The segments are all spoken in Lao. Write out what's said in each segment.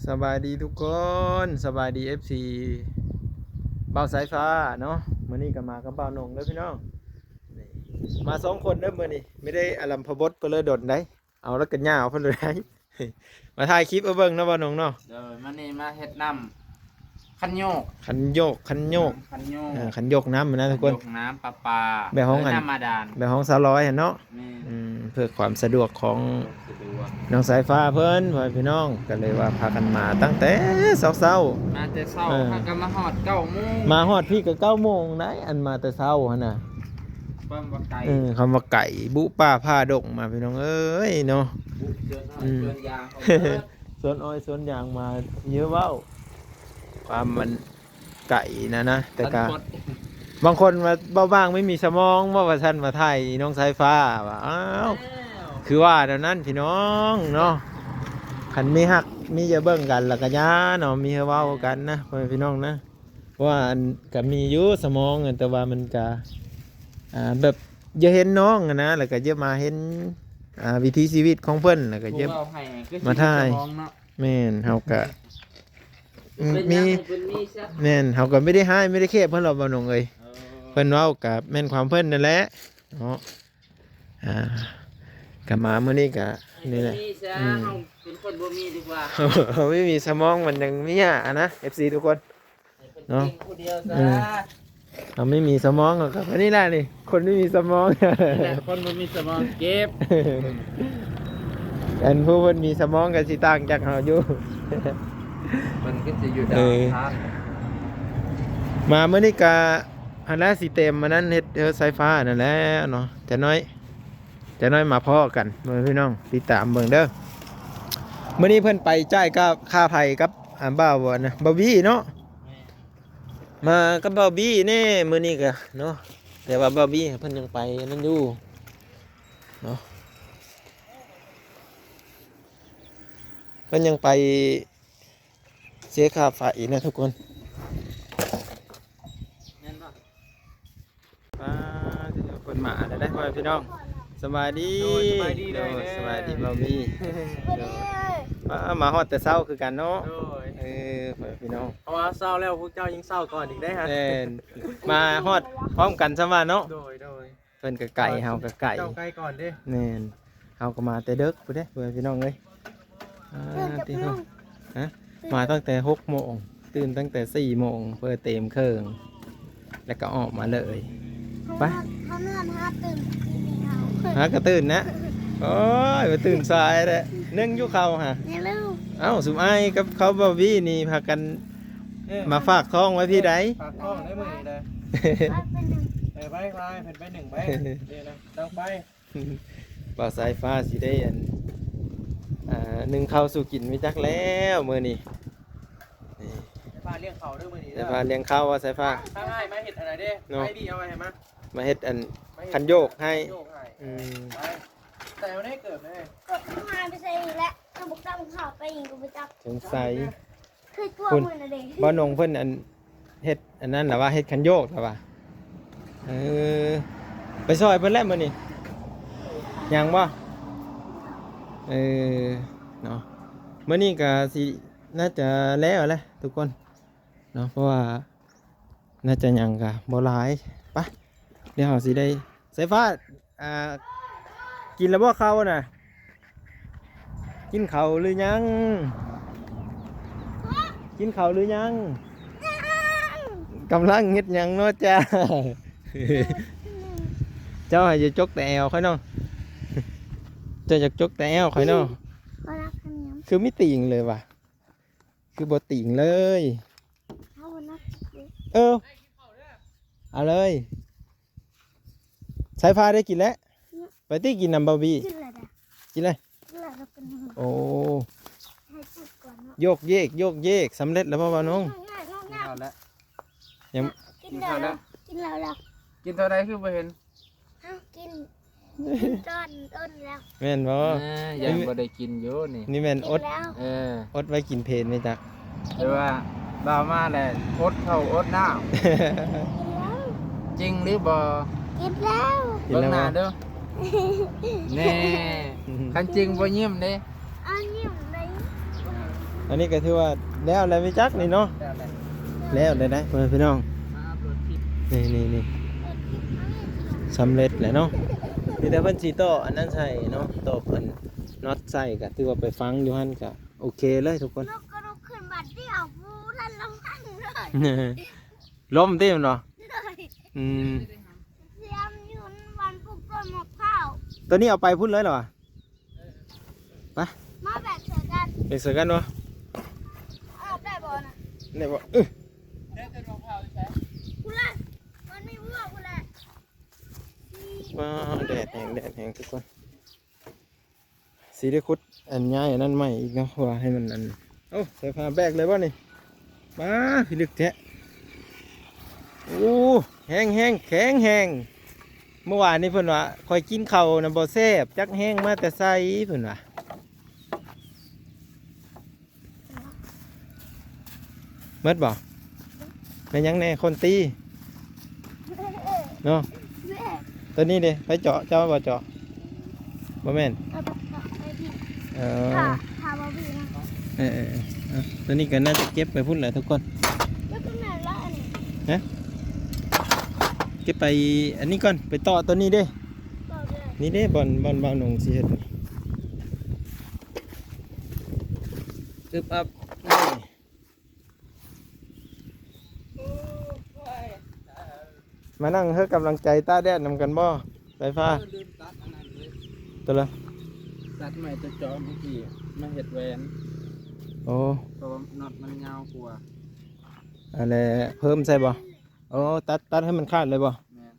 ສະບາຍດີທຸກຄົນ ສະບາຍດີ ເອັຟຊີ ບ່າວສາຍຟ້າເນາະ. ມື້ນີ້ກໍມາກັບບ່າວໜົງເດີພີ່ນ້ອງ ນີ້ ມາສອງຄົນເດີມື້ນີ້ ມີແຕ່ອາລຳພະບົດ ກໍເລີຍດົນໄດ໋ ເອົາແລ້ວກໍຍາວພຸ້ນເລີຍໄດ໋. ມາຖ່າຍຄລິບໃຫ້ເບິ່ງເນາະບ່າວໜົງເນາະ. ໂດຍ ມື້ນີ້ມາເຮັດນ້ຳຄັນໂຍກ ຄັນໂຍກ ຄັນໂຍກ ນ້ຳຄັນໂຍກ ເອີ ຄັນໂຍກນ້ຳນະທຸກຄົນ ຄັນໂຍກນ້ຳປະປາ ແບບຂອງອັນ ເອີ ນ້ຳບາດານ ແບບຂອງສາວລອຍຫັ້ນເນາະ. ແມ່ນ ອືມ ເພື່ອຄວາມສະດວກຂອງ ສະດວກ ນ້ອງສາຍຟ້າເພິ່ນ ພໍ່ແມ່ພີ່ນ້ອງ ກໍເລີຍວ່າພາກັນມາຕັ້ງແຕ່ເຊົ້າໆ ມາແຕ່ເຊົ້າ ເອີ ພາກັນມາຮອດເກົ້າໂມງ ມາຮອດພີ້ກໍເກົ້າໂມງໄດ໋ ອັນມາແຕ່ເຊົ້າຫັ້ນນະ. ຄວາມວ່າໄກ ເອີ ຄຳວ່າໄກ ບຸປ່າຜ່າດົງມາພີ່ນ້ອງເອີຍເນາະ. ບຸສວນອ້ອຍ ອືມ ສວນຢາງ ສວນອ້ອຍສວນຢາງມາ ຢ່າເວົ້າ ຄວາມມັນ ໄກນະນະ ແຕ່ກະ ອັນກົດ ບາງຄົນວ່າເບົາບາງໄມ່ມີສະໝອງ ເວົ້າວ່າຊັ້ນ ວ່າຖ່າຍນ້ອງສາຍຟ້າວ່າ ອ້າວ ຄືວ່າແນວນັ້ນພີ່ນ້ອງເນາະ. ຄັນມີຮັກມີຈະເບິ່ງກັນ ແລ້ວກະຢ່າເນາະ ມີໃຫ້ເວົ້າກັນນະ ພໍ່ແມ່ພີ່ນ້ອງນະ. ເພາະວ່າອັນ ກະມີຢູ່ສະໝອງ ແຕ່ວ່າມັນກະ ອ່າ ແບບຢ່າເຫັນນ້ອງຫັ້ນນະ ແລ້ວກະຢ່າມາເຫັນ ອ່າ ວິຖີຊີວິດຂອງເພິ່ນ ແລ້ວກະຢ່າ ຜູ້ເວົ້າໃຫ້ຄື ມາຖ່າຍ ສະໝອງເນາະ. ແມ່ນ ເຮົາກະ ເປັນຫຍັງ ມີ ໃຫ້ເພິ່ນມີຊະ ແມ່ນ ເຮົາກໍບໍ່ໄດ້ຮ້າຍບໍ່ໄດ້ແຄບເພິ່ນດອກ ບ່າວໜົງເອີຍ. ເອີ ເພິ່ນເວົ້າກໍແມ່ນຄວາມເພິ່ນນັ້ນແຫຼະເນາະ. ອ່າ ກໍມາມື້ນີ້ກໍນີ້ແຫຼະ ໃຫ້ເພິ່ນມີຊະ ອືມ ເຮົາເປັນຄົນບໍ່ມີດີກວ່າ ເຮົາບໍ່ມີສະໝອງ ມັນຍັງມີຫຍັງນະ ເອັຟຊີ ທຸກຄົນ ໃຫ້ເພິ່ນ ເນາະ ເກັ່ງຜູ້ດຽວຊະ ເອີ. ເຮົາບໍ່ມີສະໝອງ ເຮົາກໍແບບນີ້ແຫຼະນີ້ ຄົນບໍ່ມີສະໝອງ ນີ້ແຫຼະ ຄົນບໍ່ມີສະໝອງເຈັບ. ອັນຜູ້ເພິ່ນມີສະໝອງກໍຊິຕ່າງຈາກເຮົາຢູ່ ເພິ່ນກໍຊິຢູ່ ເອີ ດາວອັງຄານ. ມາມື້ນີ້ກະຫັ້ນແຫຼະ ຊິເຕັມອັນນັ້ນ ເຮັດເຮືອນສາຍຟ້ານັ້ນແຫຼະເນາະ. ຈັກໜ້ອຍ ຈັກໜ້ອຍມາພໍ້ກັນ ພີ່ນ້ອງ ຕິດຕາມເບິ່ງເດີ. ມື້ນີ້ເພິ່ນໄປຈ່າຍຄ່າ ຄ່າໄຟກັບ ອ່າ ບ່າວ ບ່າວ ບ່າວບີເນາະ. ແມ່ນ ມາກັບບ່າວບີແດ່ມື້ນີ້ກະເນາະ ແຕ່ວ່າບ່າວບີເພິ່ນຍັງໄປນັ້ນຢູ່ເນາະ ເພິ່ນຍັງໄປເສຍຄ່າໄຟນະທຸກຄົນ. ແມ່ນບໍ່? ອ່າ ເພິ່ນມາແລ້ວເດ້ ພໍ່ແມ່ພີ່ນ້ອງ ສະບາຍດີ. ໂດຍ ສະບາຍດີ ໂດຍ ເດີ ສະບາຍດີບ່າວບີ. ໂດຍ ອ່າ ມາຮອດແຕ່ເຊົ້າຄືກັນເນາະ. ໂດຍ ເອີ ພໍ່ແມ່ພີ່ນ້ອງ ເພາະວ່າເຊົ້າແລ້ວ ພວກເຈົ້າຍັງເຊົ້າກ່ອນອີກເດ້ຮະ. ແມ່ນ ມາຮອດພ້ອມກັນຊະວ່າເນາະ. ໂດຍ ໂດຍ ເພິ່ນກໍໄກ ເຮົາກໍໄກ ເຈົ້າໄກກ່ອນເດ້. ແມ່ນ ເຮົາກໍມາແຕ່ເດິກພຸ້ນເດ້ ພໍ່ແມ່ພີ່ນ້ອງເອີຍ. ອ່າ ຕື່ນ ຕິໂທ ຮະ ມາຕັ້ງແຕ່ຫົກໂມງ ຕື່ນຕັ້ງແຕ່ສີ່ໂມງ ເພື່ອເຕັມເຄື່ອງ ແລ້ວກໍອອກມາເລີຍ. ໄປ ເຮົານອນ ເຮົາຕື່ນ ເຮົາກໍຕື່ນນະ. ໂອ້ຍ ມາຕື່ນສາຍແທ້ ເໜຶ່ງຢູ່ເຂົາຫະ. ເອົ້າ ຊຸມອ້າຍກັບເຂົາບ່າວບີນີ້ພາກັນ ເອີ ມາຝາກທ້ອງໄວ້ພີ້ໃດ໋. ຝາກທ້ອງໄດ້ມື້ນີ້ເດີ. ເອີ ໄປ ພາເພິ່ນໄປໜຶ່ງໄປ ນີ້ນະ ຕ້ອງໄປ. ບ່າວສາຍຟ້າຊິໄດ້ອັນ ອ່າ ໜຶ້ງເຂົ້າສູ່ກິນໄປຈັກແລ້ວມື້ນີ້. ນີ້ ສາຍຟ້າລ້ຽງເຂົ້າເດີມື້ນີ້ເດີ. ສາຍຟ້າລ້ຽງເຂົ້າວ່າ ສາຍຟ້າ ທາງອ້າຍມາເຮັດອັນໃດເດ້ເນາະ. ໄປບີເອົາໄວ້ໃຫ້ມາ ມາເຮັດອັນ ມາເຮັດຄັນໂຍກໃຫ້. ຄັນໂຍກໃຫ້ ອືມ ໄປ ໃສ່ເອົາໄດ້ເກີບເລີຍ ກໍຫາຍໄປໃສ່ອີກແລ້ວ. ເອົາບັກດຳເຂົ້າໄປອີກກໍບໍ່ຈັກ ສົງໄສ. ຄືຕົວ ພຸ້ນ ມື້ນະເດ້ ບ່າວໜົງເພິ່ນອັນ ເຮັດອັນນັ້ນລະວ່າ ເຮັດຄັນໂຍກລະວ່າ. ເອີ ໄປຊ່ອຍເພິ່ນແລ້ວມື້ນີ້ ຍັງບໍ່? ເອີ ເນາະ ມື້ນີ້ກະຊິໜ້າຈະແລ້ວແຫຼະທຸກຄົນເນາະ ເພາະວ່າໜ້າຈະຍັງກະບໍ່ຫຼາຍ. ໄປ ດຽວເຮົາຊິໄດ້ ສາຍຟ້າ ອ່າ ກິນແລ້ວບໍ່ເຂົ້ານະ? ກິນເຂົ້າຫຼືຍັງ? ກິນເຂົ້າຫຼືຍັງ? ກຳລັງເຮັດຫຍັງເນາະຈ້າ? ເຈົ້າໃຫ້ຢາຈົກແຕ່ແອວຂ້ອຍເນາະ ເຈົ້າຢາກຈົກແຕ່ແອວຂ້ອຍເນາະ. ບໍ່ລັກອັນຫຍັງ ຄືມີຕີງເລີຍຫວາ? ຄືບໍ່ຕີງເລີຍ? ເອົາບໍ່ນັບ ເອີ ເອົາເລີຍ. ສາຍຟ້າໄດ້ກິນແລ້ວ ໄປຕິ ກິນນຳບ່າວບີ. ກິນແລ້ວ ກິນແລ້ວ ກິນແລ້ວກໍເປັນ ໂອ້ ໃຫ້ສຸກກ່ອນເນາະ. ໂຍກເຢກ ໂຍກເຢກ ສຳເລັດແລ້ວບໍ່ບ່າວໜົງ? ກິນແລ້ວແລ້ວ ຍັງ ກິນແລ້ວແລ້ວ ກິນແລ້ວແລ້ວ. ກິນເທົ່າໃດຄືບໍ່ເຫັນ? ເອົ້າ ກິນ ກິນຕອນດົນແລ້ວ ແມ່ນບໍ່? ເອີ ຍັງບໍ່ໄດ້ກິນຢູ່ນີ້ ນີ້ແມ່ນອົດ ກິນແລ້ວ ເອີ ອົດໄວ້ກິນເພນໄວ້ຈັກ ແຕ່ວ່າບ່າວມາແລ້ວ ອົດເຂົ້າອົດນ້ຳ. ກິນແລ້ວ ຈິງຫຼືບໍ່? ກິນແລ້ວ ກິນແລ້ວ ເບິ່ງໜ້າເດີ ແນ່ ຄັນຈິງບໍ່ຍິ້ມເດ້. ອ້າວ ຍິ້ມໄດ້ ອັນນີ້ກໍຖືວ່າແລ້ວແຫຼະ ມີຈັກນີ້ເນາະ ແລ້ວແຫຼະ ແລ້ວແລ້ວໄດ໋ ພໍ່ແມ່ພີ່ນ້ອງ ນີ້ໆໆ ສຳເລັດແລ້ວເນາະ ມີແຕ່ເພິ່ນຊິຕໍ່ອັນນັ້ນໃສ່ເນາະ ຕໍ່ອັນນັອດໃສ່ ກໍຖືວ່າໄປຝັງຢູ່ຫັ້ນກໍໂອເຄເລີຍທຸກຄົນ ນົກກໍລຸກຂຶ້ນບາດດຽວ ບໍ່ທັນລະວັງເລີຍ ລົ້ມຕິແມ່ນບໍ່? ໂດຍ ອືມ ຕຽມຢູ່ວັນປູກຕົ້ນມະພ້າວ ຕົວນີ້ເອົາໄປພຸ້ນເລີຍເຫລອວະ? ໄປ ມາແບກໃສ່ກັນ ແບກໃສ່ກັນບໍ່? ເອົາໄດ້ບໍ່ນະ? ໄດ້ບໍ່? ເອີ ພຸ້ນລະ ມັນມີເວືອກພຸ້ນແຫຼະ ວ້າ ແດດແຮງ ແດດແຮງທຸກຄົນ. ຊິໄດ້ຂຸດອັນ ຍ້າຍອັນນັ້ນໃໝ່ອີກເນາະ ເພາະວ່າໃຫ້ມັນອັນ ໂອ້ ສາຍຟ້າແບກເລີຍບໍ່ນີ້? ປ້າ ພິລຶກແທ້ ໂອ້ ແຮງໆ ແຂງແຮງ ເມື່ອວານນີ້ເພິ່ນວ່າ ຂ້ອຍກິນເຂົ້ານະບໍ່ແຊບ ຈັກແຮງມາແຕ່ໃສ ເພິ່ນວ່າ ໝົດບໍ່? ແມ່ນຫຍັງແດ່? ຄົນຕີເນາະ ແມ່ນ ຕົວນີ້ເດ້ ໃຜເຈາະ? ເຈົ້າບໍ່ເຈາະ? ບໍ່ແມ່ນ ເອີ ເອີ ຖ້າ ຖ້າບໍ່ບີນະ ເອີໆ ຕົວນີ້ກໍໜ້າຈະເກັບໄປພຸ້ນແຫຼະທຸກຄົນ ເກັບໄປແມ່ນລະອັນນີ້ ຮະ ເກັບໄປອັນນີ້ກ່ອນ ໄປຕໍ່ຕົວນີ້ເດ້ ຕໍ່ເລີຍ ນີ້ເດ້ ບ່ອນ ບ່ອນບ່າວໜຸ່ງຊິເຮັດ ອຶບອັບ ນີ້ ມານັ່ງໃຫ້ກຳລັງໃຈຕາກແດດນຳກັນບໍ່? ສາຍຟ້າ ເອີ ລືມຕັດອັນນັ້ນເລີຍ ຕົວລະ ຕັດໃໝ່ຕົວເຈາະເມື່ອກີ້ ມາເຮັດແຫວນ ໂອ້ ເພາະວ່ານັອດມັນຍາວກວ່າ ອັນແລະ ເພີ່ມໃສ່ບໍ່? ໂອ້ ຕັດ ຕັດໃຫ້ມັນຂາດເລີຍບໍ່? ແມ່ນ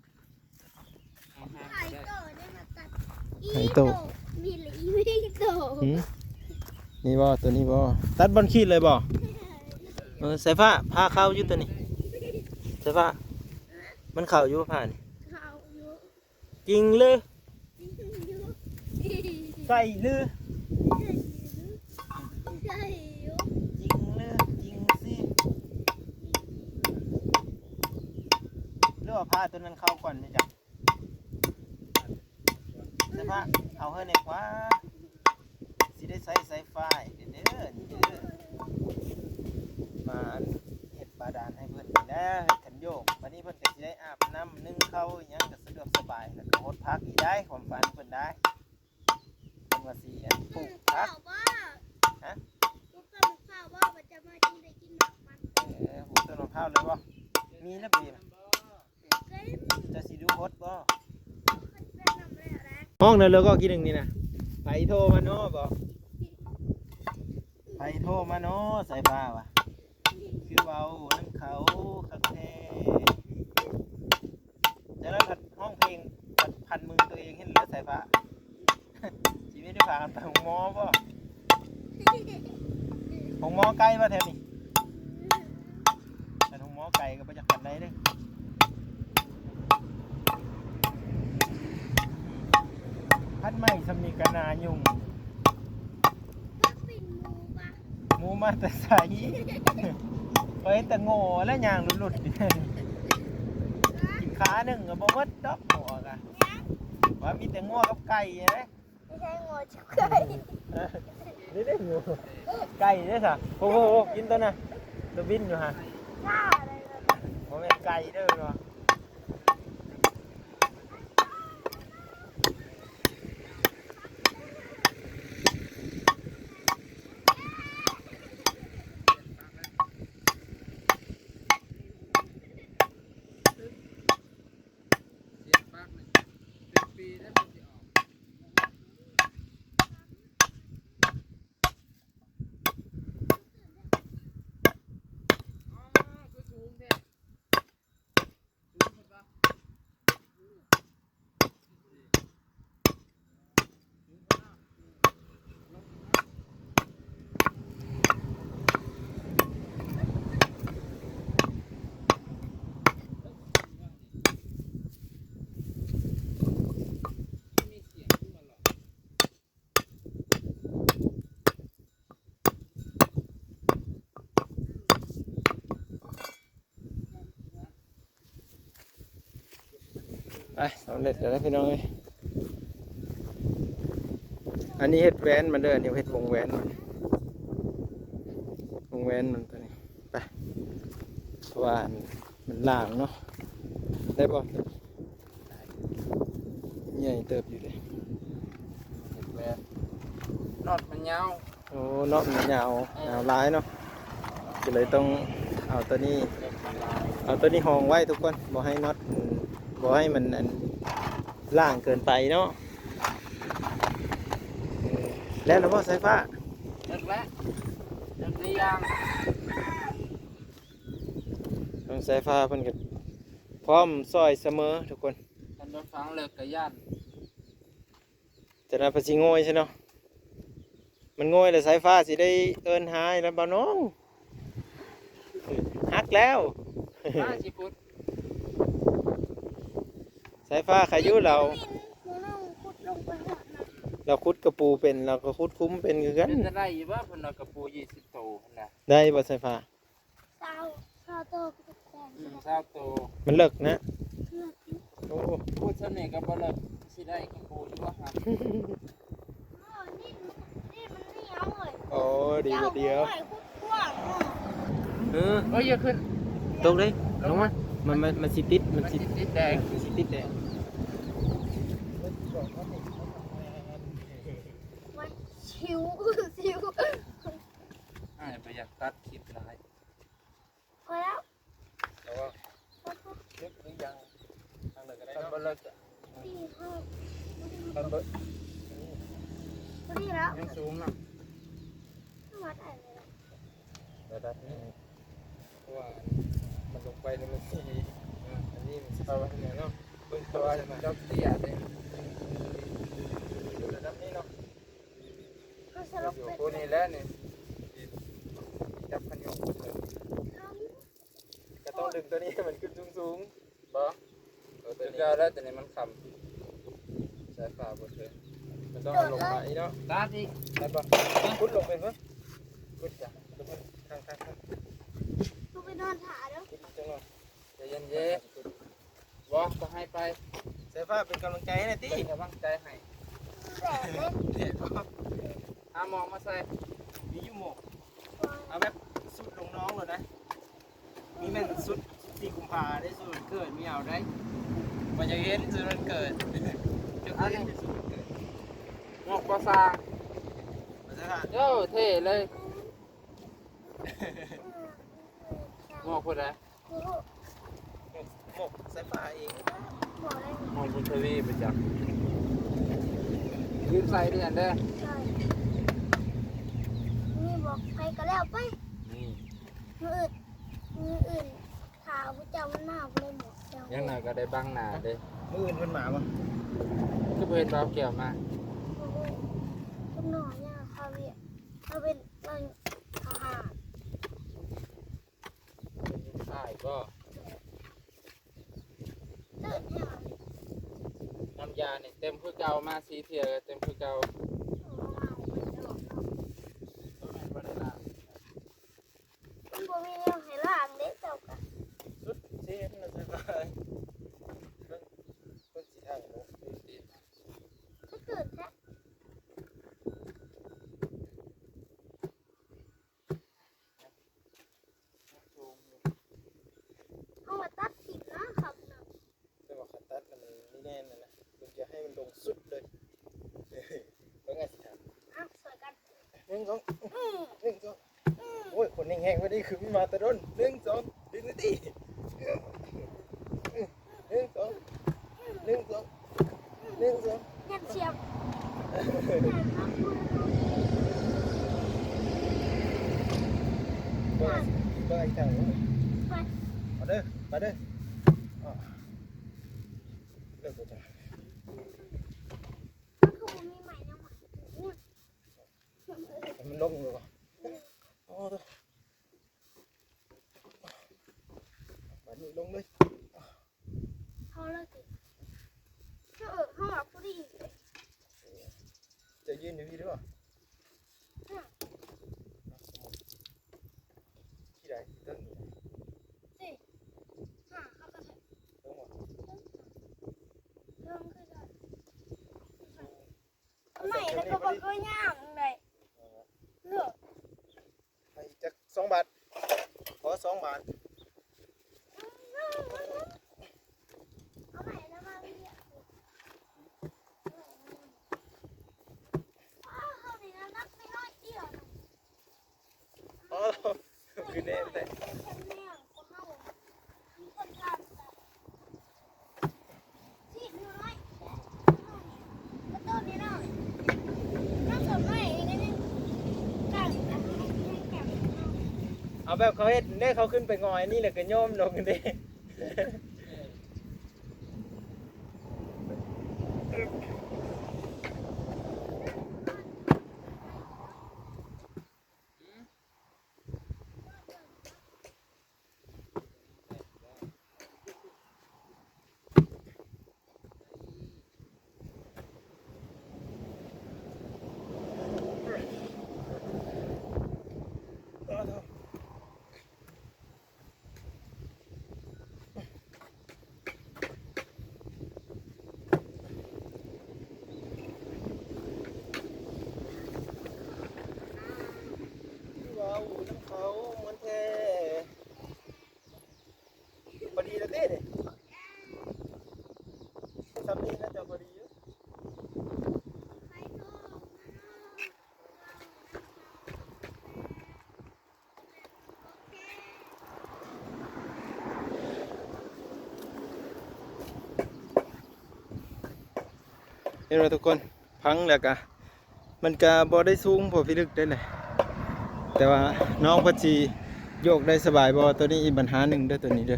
ໄຮໂຕ ມີຫຼະອີໂຕ ຫືມ ນີ້ບໍ່? ຕົວນີ້ບໍ່? ຕັດບ່ອນຂີດເລີຍບໍ່? ເອີ ສາຍຟ້າ ຜ່າເຂົ້າຢູ່ຕົວນີ້ ສາຍຟ້າ ມັນເຂົ້າຢູ່ຜ່ານີ້? ເຂົ້າຢູ່ ຈິງຫຼື? ຈິງຢູ່ ໃສ່ຫຼື? ໃສ່ຢູ່ ໃສ່ຢູ່ ຈິງຫຼື? ຈິງຊິ ຫຼືວ່າຜ່າຕົວນັ້ນເຂົ້າກ່ອນນີ້ຈ້ະ? ສາຍຟ້າ ເອົາເຮີແດ່ກວ່າ ຊິໄດ້ໃຊ້ສາຍໄຟເດີ ນີ້ເດີ ມາເຮັດບາດານໃຫ້ເພິ່ນນີ້ແຫຼະ ເຮັດຄັນໂຍກ ບາດນີ້ເພິ່ນກໍຊິໄດ້ອາບນ້ຳ ໜຶ້ງເຂົ້າອີ່ຫຍັງກໍສະດວກສະບາຍ ແລ້ວກໍຫົດຜັກອີກໄດ໋ ຄວາມຝັນເພິ່ນໄດ໋ ເພິ່ນວ່າຊິ ອັນ ປູກຜັກ ຮະ ປູກຕົ້ນມະພ້າວບໍ່? ມັນຈະມາກິນໄດ້ກິນໝາກມັນ ເອີ ປູກຕົ້ນມະພ້າວເລີຍບໍ່? ມີແລ້ວບີ ເຈົ້າຊິດູໂພສບໍ່? ຮ້ອງແນວເລີກອອກທີໜຶ່ງນີ້ນະ ໃຜໂທມານໍບໍ່? ໃຜໂທມານໍ ສາຍຟ້າວ່າ ຄືເວົ້ານຳເຂົາຄັກແທ້ ຈະໄດ້ພັດຮ້ອງເພງ ພັດພັນມືຕົວເອງເຫັນແລ້ວ ສາຍຟ້າ ຊີວິດທີ່ພາກັນໄປໂຮງໝໍບໍ່? ໂຮງໝໍໄກບໍ່ແຖວນີ້? ຄັນໂຮງໝໍໄກກໍບໍ່ຈັກປານໃດເດ້. ພັດໄມ້ຊ່ຳນີ້ກໍໜ້າຫຍຸ້ງ. ໝູມາແຕ່ໃສ? ຂ້ອຍເຫັນແຕ່ງົວແລ້ວຍ່າງຫຼຸດໆ ກິນຂາໜຶ່ງກໍບໍ່ໝົດດອກ ງົວກະ ວ່າມີແຕ່ງົວກັບໄກ່ເດ້. ບໍ່ໃຊ່ງົວຈັກໄກ່ ນີ້ເດ້ງົວ ໄກ່ເດ້ຊະ. ໂອ້ໂຫ ກິນຕົວນະ ຕົວບິນຢູ່ຫັ້ນ ບໍ່ແມ່ນໄກ່ເດີເນາະ. ໄປ ສຳເລັດແລ້ວພີ່ນ້ອງເອີຍ. ອັນນີ້ເຮັດແຫວນມັນເດີ ອັນນີ້ເຮັດວົງແຫວນມັນ. ນມັນຕົວນີ້ ໄປ ເພາະວ່າອັນ ມັນລ່າງເນາະ ໄດ້ບໍ່? ໃຫຍ່ເຕີບຢູ່ເດ້ ແບບ ນັອດມັນຍາວ ໂອ້ ເນາະ ມັນຍາວ ເອີ ຍາວຫຼາຍເນາະ ກໍເລີຍຕ້ອງເອົາຕົວນີ້ ເອົາຕົວນີ້ຮອງໄວ້ທຸກຄົນ ບໍ່ໃຫ້ນັອດ ບໍ່ໃຫ້ມັນອັນລ່າງເກີນໄປເນາະ ເອີ ແລ້ວລະບໍ່ສາຍຟ້າ? ເລີກແລ້ວ ເລີກຫຼືຍັງ? ທາງສາຍຟ້າເພິ່ນກໍພ້ອມຊ່ອຍສະເໝີທຸກຄົນ ຄັນບໍ່ຟັງແລ້ວກໍຢ້ານ ຈະນຳພາຊິໂງ່ຍຊະເນາະ ມັນໂງ່ຍແລ້ວສາຍຟ້າຊິໄດ້ເອີ້ນຫາແລ້ວບໍ່ນ້ອງ ຫັກແລ້ວ ມາຊິຂຸດ ສາຍຟ້າຂາຍຢູ່ລາວ ລາວຂຸດກະປູເປັນ ລາວກໍຂຸດຂຸມເປັນຄືກັນ ເປັນໄດ້ຢູ່ບໍ່? ເພິ່ນວ່າກະປູຊາວໂຕຫັ້ນນະ ໄດ້ບໍ່ສາຍຟ້າ? ຊາວ ຊາວໂຕ ອືມ ຊາວໂຕ ມັນເລິກນະ ເລິກຢູ່ ໂອ້ ຂຸດຊ່ຳນີ້ກໍບໍ່ເລິກ ຊິໄດ້ກະປູຢູ່ບໍ່ຫະ? ໂອ້ ນີ້ ນີ້ມັນໜຽວເວີ້ຍ ໂອ້ ດີ ດຽວ ດຽວ ໂອ້ຍ ຂຸດກວ້າງເນາະ ເອີ ໂອ້ຍ ຢ່າຂຶ້ນ ຕົກເດ້ ລົງມາ ມັນ ມັນ ມັນຊິຕິດ ມັນຊິ ມັນຊິຕິດແດງ ມັນຊິຕິດແດງ ໂອ້ຍ ຊິວ ຊິວ ອ້າຍບໍ່ຢາກຕັດຄລິບຫຼາຍ ພໍແລ້ວ ແຕ່ວ່າເລິກຫຼືຍັງ ທາງໃດກໍໄດ້ເນາະ ຄັນບໍ່ເລິກ ນີ້ເຮົາ ຄັນບໍ່ ພໍດີແລ້ວ ຍັງສູງນຳ ວັດໄດ້ເລີຍ ລະດັບນີ້ ເພາະວ່າມັນລົງໄປແລ້ວມັນຊິ ອັນນີ້ມັນຊິເຂົ້າໄປເນາະ ເບິ່ງ ເພາະວ່າເຈົ້າເຕ້ຍເດ້ ຢູ່ລະດັບນີ້ເນາະ ກໍສະຫຼົບ ຢູ່ ເປັນ ໂຕນີ້ແຫຼະນີ້ ຈັບຄັນຍົກ ກໍຕ້ອງດຶງຕົວນີ້ໃຫ້ມັນຂຶ້ນສູງໆ ບໍ່ ເອີ ຕົວນີ້ ຄືເກົ່າແລ້ວ ຕົວນີ້ມັນຄ້ຳ ສາຍຟ້າບໍ່ເຖິງ ມັນຕ້ອງເອົາລົງມາອີກເນາະ ຕັດອີກ ຕັດບໍ່ ຂຸດລົງໄປເບິ່ງ ຂຸດຈ້ະ ລົງໄປຂ້າງໆ ຕ້ອງໄປນອນຖ້າເດີ້ ຂຸດອີກຈັກໜ່ອຍ ໃຈເຢັນໆ ບໍ່ ກໍໃຫ້ໄປ ສາຍຟ້າເປັນກຳລັງໃຈໃຫ້ແດ່ຕິ ເປັນກຳລັງໃຈໃຫ້ ແດດບໍ່ ຫາໝອກມາໃສ່ ມີຢູ່ໝອກ ເອົາແບບຊຸດລົງນ້ອງໂລດນະ ມີແມ່ນຊຸດສິບສີ່ກຸມພາໄດ້ ຊຸດວັນເກີດມີເອົາໄດ້ ບໍ່ຢາກເຫັນຊຸດວັນເກີດ ຢາກເຫັນຊຸດວັນເກີດ ໝອກກໍ່ສ້າງ ໂອ້ ເທ່ເລີຍ ໝອກຜູ້ໃດ? ໝອກ ໝອກສາຍຟ້າເອງ ໝອກໄດ້ ໝອກບຸນທະວີໄປຈັກ ຢືມໃສ່ເດືອນເດີ ໃຊ່ ນີ້ບອກໃຜກໍແລ້ວໄປ ນີ້ ມື້ອື່ນ ມື້ອື່ນຖ້າຜູ້ເຈົ້າມັນມາບໍ່ໄດ້ໝອກເຈົ້າ ຢ່າງໜ້ອຍກໍໄດ້ບັງໜ້າເດ້ ມື້ອື່ນເພິ່ນມາບໍ່? ຄືບໍ່ເຫັນບໍ່ເອົາແກ້ວມາ ບໍ່ຮູ້ ຈັກໜ້ອຍຍ່າງເຂົ້າວຽກ ເຮົາເປັນ ເປັນທະຫານ ເປັນຝ່າຍບໍ່? ເຕີບແທ້ຫວາ? ນ້ຳຢານີ້ເຕັມຄືເກົ່າ ມາສີ່ເທື່ອກໍເຕັມຄືເກົ່າ. ໂອ້ ບໍ່ໄດ້ລ້າງ ມັນບໍ່ມີແນວໃຫ້ລ້າງເດ້ເຈົ້າກະ ສຸດເຊນລະສະບາຍ ເບິ່ງ ເບິ່ງສີທາງເນາະ ຄືເກີດແທ້. ເຮົາວ່າຕັດຖິ້ມນະຄັບນະ ແຕ່ວ່າຄັນຕັດນະມັນມີແໜ້ນນະ ເພິ່ນຈະໃຫ້ມັນລົງສຸດເລີຍ ເບິ່ງອາຊິທຳ ອ່ະ ຊ່ວຍກັນ ໜຶ່ງ ສອງ ອືມ ໜຶ່ງ ສອງ ອືມ ໂອ້ຍ ຄົນແຮງໆ ກວ່ານີ້ຄືມີມາແຕ່ດົນ ໜຶ່ງ ສອງ ດຶງໄດ້ຕິ ໜຶ່ງ ສອງ ໜຶ່ງ ສອງ ໜຶ່ງ ສອງ ຍັນສຽບ ເບິ່ງ ເບິ່ງອີກທາງໜຶ່ງ ໄປ ເອົາເດີ ໄປເດີ ເລີກບໍ່ຈະ ມັນຄືບໍ່ມີໄມ້ນຳ ມັນລົງແລ້ວບໍ່? ໂອ້ ບາດນີ້ລົງເລີຍ ເຮົາເລີຍຕິ ເອີ ເຮົາວ່າພໍດີ ຈະຢືນຢູ່ພີ້ເດີ ອືມ ທີ່ໃດ? ທີ່ຕົ້ນນີ້ ນີ້ ຫາເຮົາກໍໄດ້ ເບິ່ງບໍ່? ເບິ່ງຄືກັນ ໄມ້ແລ້ວກໍບໍ່ເຄີຍຍ່າງໄດ້ ເອີ ເລີກ ໃຫ້ອີກຈັກສອງບາດ. ອໍ ຄືແນ່ແທ້. ເອົາແບບເຂົາເຮັດເດ້ ເຂົາຂຶ້ນໄປຫງອຍອັນນີ້ ແລ້ວກໍໂຍມລົງເດ້. ຄືວ່າ ໂອ້ ນຳເຂົາມ່ວນແທ້. ພໍດີແລ້ວຕິນີ້? ສ່ຳນີ້ໜ້າຈະພໍດີຢູ່. ເຫັນບໍ່ທຸກຄົນ? ພັງແລ້ວກະ ມັນກະບໍ່ໄດ້ສູງພໍພິລຶກໄດ້ແຫຼະ ແຕ່ວ່ານ້ອງເພິ່ນຊິໂຍກໄດ້ສະບາຍບໍ່? ໂຕນີ້ອີກບັນຫາໜຶ່ງເດີ ໂຕນີ້ເດີ.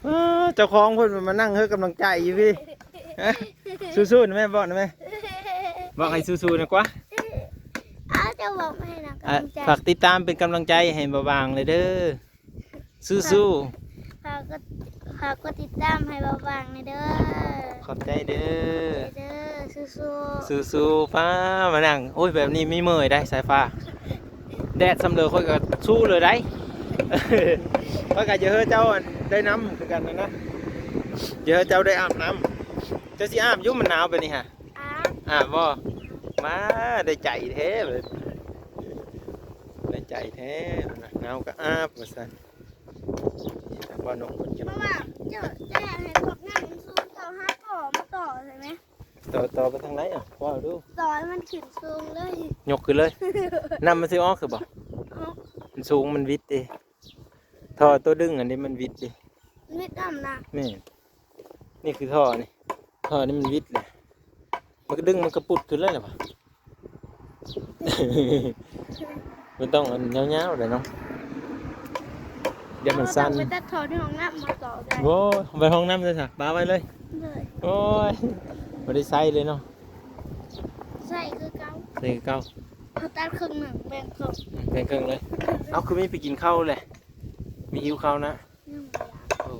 ອ້າ ເຈົ້າຂອງເພິ່ນມານັ່ງໃຫ້ກຳລັງໃຈຢູ່ພີ້. ສູ້ໆນະແມ່ ບອກນະແມ່ ບອກໃຫ້ສູ້ໆນະກວ່າ. ອ້າວ ເຈົ້າບອກໃຫ້ນະກຳລັງໃຈ. ຝາກຕິດຕາມເປັນກຳລັງໃຈໃຫ້ບ່າວບາງແດ່ເດີ. ສູ້ໆ. ຝາກກົດ ຝາກກົດຕິດຕາມໃຫ້ບ່າວບາງແດ່ເດີ. ຂອບໃຈເດີ. ເດີ ສູ້ໆ. ສູ້ໆ. ຟ້າ ມານັ່ງ ໂອ້ຍ ແບບນີ້ມີເມື່ອຍໄດ໋ສາຍຟ້າ. ແດດສ່ຳເລີຂ້ອຍກໍສູ້ເລີໄດ໋. ຂ້ອຍກໍຢາກໃຫ້ເຈົ້າໄດ້ນຳຄືກັນນະ ຢາກໃຫ້ເຈົ້າໄດ້ອາບນ້ຳ. ເຈົ້າຊິອາບຢູ່ ມັນໜາວແບບນີ້ຫະ? ອາບ ອາບບໍ່? ມາ ໄດ້ໃຈແທ້ເວີ້ຍ ໄດ້ໃຈແທ້. ໜາວກໍອາບວ່າຊັ້ນ. ບ່າວນົງເພິ່ນກຳລັງ ເຈົ້າ ເຈົ້າຢາກໃຫ້ພວກນັ້ນມັນສູງ ເຈົ້າຫາທໍ່ມາຕໍ່ໃສ່ແມ? ຕໍ່ ຕໍ່ໄປທາງໃດອະ? ເວົ້າດູ. ຕໍ່ໃຫ້ມັນຂຶ້ນສູງເລີຍ. ຍົກຂຶ້ນເລີຍ. ນ້ຳມັນຊິອອກຄືບໍ່? ອອກ. ມັນສູງ ມັນວິດເດ້. ທໍ່ຕົວດຶງອັນນີ້ມັນວິດເດ້. ມັນວິດນ້ຳນະ. ແມ່ນ. ນີ້ຄືທໍ່ນີ້ ທໍ່ນີ້ມັນວິດເດ້. ມັນກໍດຶງ ມັນກະປຸດຂຶ້ນເລີຍນະ. ມັນຕ້ອງອັນຍາວໆເດ້ເນາະ ຢ້ານມັນສັ້ນ. ເຮົາຕ້ອງໄປຕັດທໍ່ໃນຫ້ອງນ້ຳມາຕໍ່ໄດ້. ໂອ້ ໄປຫ້ອງນ້ຳເລີຍຊະ ປະໄວ້ເລີຍ. ໂດຍ. ໂອ້ຍ ບໍ່ໄດ້ໃຊ້ເລີຍເນາະ. ໃຊ້ຄືເກົ່າ ໃຊ້ຄືເກົ່າ. ເຮົາຕັດເຄິ່ງໜຶ່ງ ແບ່ງເຄິ່ງ ແບ່ງເຄິ່ງເລີຍ. ເອົາ ຄືມີໄປກິນເຂົ້າແຫຼະ ມີຫິວເຂົ້ານະ. ຍັງບໍ່ຢາກ. ໂອ້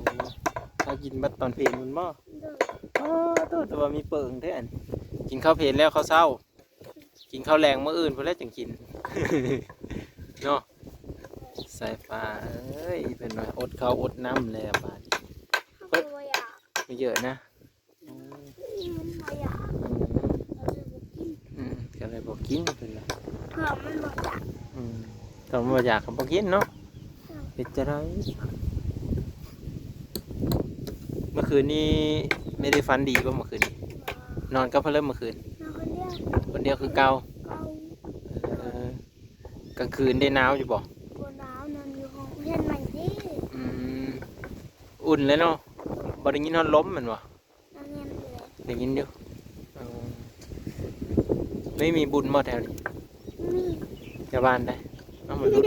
ຖ້າກິນບັດຕອນເພນພຸ້ນບໍ່? ໂດຍ. ອໍ ໂຕ ແຕ່ວ່າມີເປິງແທ້. ອັນ ກິນເຂົ້າເພນແລ້ວເຂົ້າເຊົ້າ ກິນເຂົ້າແລງມື້ອື່ນພຸ້ນແຫຼະຈຶ່ງກິນ ເນາະ. ສາຍຟ້າເອີຍ ເພິ່ນວ່າອົດເຂົ້າອົດນ້ຳແລ້ວບາດນີ້. ເພິ່ນບໍ່ຢາກ ບໍ່ເຢີະນະ. ອືມ ມັນບໍ່ຢາກ ອືມ ກໍເລີຍບໍ່ກິນ. ອືມ ກໍເລີຍບໍ່ກິນເພິ່ນວ່າ ເພາະມັນບໍ່ຢາກ. ອືມ ຖ້າມັນບໍ່ຢາກກໍບໍ່ກິນເນາະ. ເອີ ເຮັດຈັ່ງໃດ? ເມື່ອຄືນນີ້ແມ່ໄດ້ຝັນດີບໍ່ເມື່ອຄືນນີ້? ບໍ່. ນອນກັບໃຜເລີຍເມື່ອຄືນ? ນອນຄົນດຽວ. ຄົນດຽວຄືເກົ່າ? ເກົ່າ. ເອີ ກາງຄືນໄດ້ໜາວຢູ່ບໍ່? ບໍ່ໜາວ ນອນຢູ່ຫ້ອງຮຽນໃໝ່ເດ້. ອືມ ອຸ່ນເລີຍເນາະ ບໍ່ໄດ້ຍິນຮອດລົມແມ່ນບໍ່? ໄດ້ຍິນຢູ່. ເອີ ໄດ້ມີບຸນບໍ່ແຖວນີ້? ມີ. ແຖວບ້ານໃດ? ເອົາ ມັນຫຼຸດ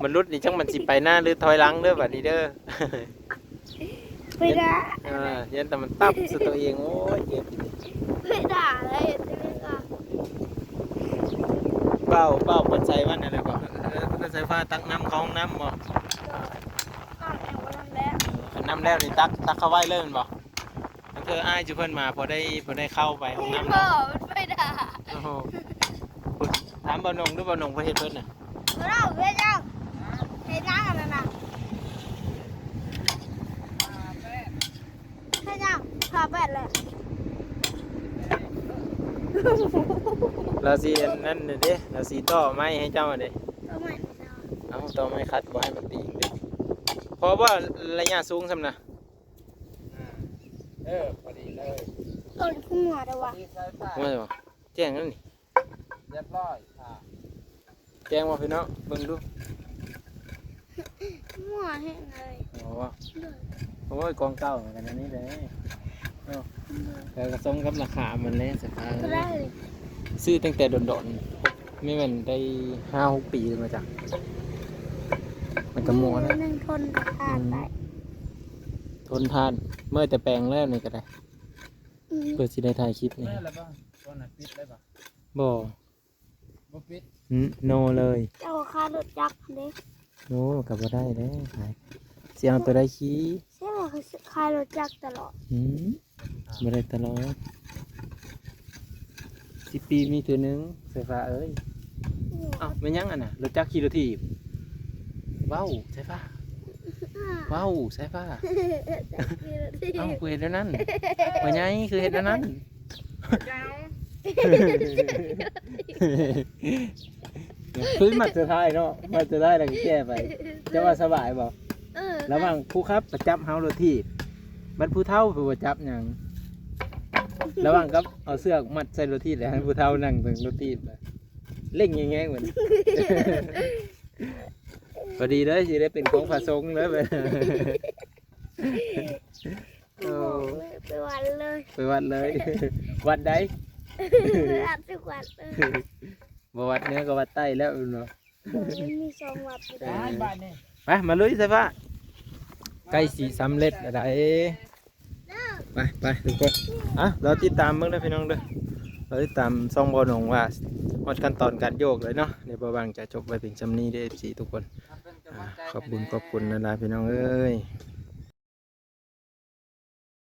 ມັນຫຼຸດນີ້ ຈັກມັນຊິໄປໜ້າ ຫຼື ຖອຍຫຼັງເດີ ບາດນີ້ເດີ. ໄປດ່າ ເອີ ຢ້ານແຕ່ມັນຕັບໃສ່ຕົວເອງ. ໂອ້ຍ ເຈັບ. ໄປດ່າເລີຍ ເວົ້າ ເວົ້າເປີດໃສ່ວັນນັ້ນແຫຼະບໍ່? ເອີ ເປີດໃສ່ຟ້າຕັກນ້ຳເຂົ້າຫ້ອງນ້ຳບໍ່? ເອີ ນ້ຳແລ້ວ ນ້ຳແລ້ວນີ້ຕັກ ຕັກເຂົ້າໄວ້ເລີຍແມ່ນບໍ່? ລາງເທື່ອອ້າຍຈຸເພິ່ນມາ ພໍໄດ້ ພໍໄດ້ເຂົ້າໄປຫ້ອງນ້ຳ. ບໍ່ ມັນໄປດ່າ. ໂອ້ໂຫ ຖາມບ່າວນົງດູ ບ່າວນົງເພິ່ນເຮັດເບິດນະ. ບໍ່ເຮັດຫຍັງ ເຮັດຫຍັງອັນນັ້ນນະ? ເຮັດຫຍັງ? ຜ້າແປ້ນແຫຼະ. ລາວຊິອັນນັ້ນເດ້ ລາວຊິຕໍ່ໄມ້ໃຫ້ເຈົ້າເດ້. ຕໍ່ໄມ້ເນາະ ເອົາຕໍ່ໄມ້ຂັດບໍ່ໃຫ້ມັນຕີງເດ້. ພໍບໍ່ໄລຍະສູງສ່ຳນະ? ເອີ ພໍດີເລີຍ. ຕົ້ນຂຶ້ນມາແລ້ວວະ ພໍດີສາຍຕາ ວ່າແຈ້ງແລ້ວນີ້. ຮຽບຮ້ອຍ ອ່າ ແຈ້ງບໍ່ພີ່ນ້ອງ ເບິ່ງດູ. ໝໍເຫັນເລີຍ. ອໍ ໂດຍ ໂອ້ຍ ຂອງເກົ່າກັນອັນນີ້ເດ້ເນາະ. ໂດຍ ແລ້ວກໍສົມກັບລາຄາມັນແຫຼະ ສະພາບ ເທົ່າໃດ? ຊື້ຕັ້ງແຕ່ດົນໆ ມີແມ່ນໄດ້ຫ້າຫົກປີແລ້ວມາຈາກ ມັນກໍໝໍນະ ໜຶ່ງທົນທານໄດ້. ອືມ ທົນທານ ເມື່ອແຕ່ແປງແລ້ວນີ້ກໍໄດ້. ອືມ ເພື່ອຊິໄດ້ຖ່າຍຄລິບນີ້. ແມ່ນແລ້ວບໍ່? ຕົວນັ້ນປິດໄດ້ບໍ່? ບໍ່ ບໍ່ປິດ. ອືມ ໂນເລີຍ. ເຈົ້າຂາຍລົດຈັກຫັ້ນເດ້. ໂອ້ ກໍບໍ່ໄດ້ເດ້ ຂາຍ ຊິເອົາຕົວໃດຂີ່? ໃຊ່ວ່າຂາຍລົດຈັກຕະຫຼອດ. ອືມ ບໍ່ໄດ້ຕະຫຼອດ ສິບປີມີເທື່ອໜຶ່ງ ສາຍຟ້າເອີຍ. ອືມ ອ້າວ ແມ່ນຫຍັງອັນນະ? ລົດຈັກຂີ່ລົດຖີບ. ເວົ້າ ສາຍຟ້າ ເວົ້າ ສາຍຟ້າ. ເອົ້າ ຄືເຮັດແນວນັ້ນ? ພໍ່ໃຫຍ່ຄືເຮັດແນວນັ້ນ? ຄືມັດສຸດທ້າຍເນາະ ມັດສຸດທ້າຍແລ້ວກໍແກ້ໄປ. ເຈົ້າວ່າສະບາຍບໍ່? ເອີ ລະຫວ່າງຜູ້ຂັບໄປຈັບເຮົາລົດຖີບ ບັດຜູ້ເຖົ້າໄປບໍ່ຈັບຫຍັງ. ລະຫວ່າງກັບເອົາເຊືອກມັດໃສ່ລົດຖີບ ແລ້ວໃຫ້ຜູ້ເຖົ້ານັ່ງເທິງລົດຖີບ ເລັ່ງແຮງໆ ເພິ່ນ. ພໍດີເດີ ຊິໄດ້ເປັນຂອງພະສົງເດີ. ໂອ້ ໄປວັດເລີຍ ໄປວັດເລີຍ. ວັດໃດ? ວັດທຸກວັດເລີຍ. ບໍ່ວັດເໜືອກໍວັດໃຕ້ແລ້ວແມ່ນບໍ່? ໂດຍ ມັນມີສອງວັດຢູ່. ເອີ ໄປ ມາລຸຍ ສາຍຟ້າ ໃກ້ຊິສຳເລັດແລ້ວໃດ໋. ໄປ ໄປ ທຸກຄົນ ອ່ະ ລໍຕິດຕາມເບິ່ງເດີພີ່ນ້ອງເດີ ລໍຕິດຕາມຊ່ອງບ່າວໜົງວ່າຮອດຂັ້ນຕອນການໂຍກແລ້ວເນາະ. ດຽວບ່າວຫວັງຈະຈົບໄວ້ພຽງສ່ຳນີ້ເດີ ເອັຟຊີ ທຸກຄົນ. ອ່າ ຂອບຄຸນ ຂອບຄຸນຫຼາຍໆ ພີ່ນ້ອງເອີຍ.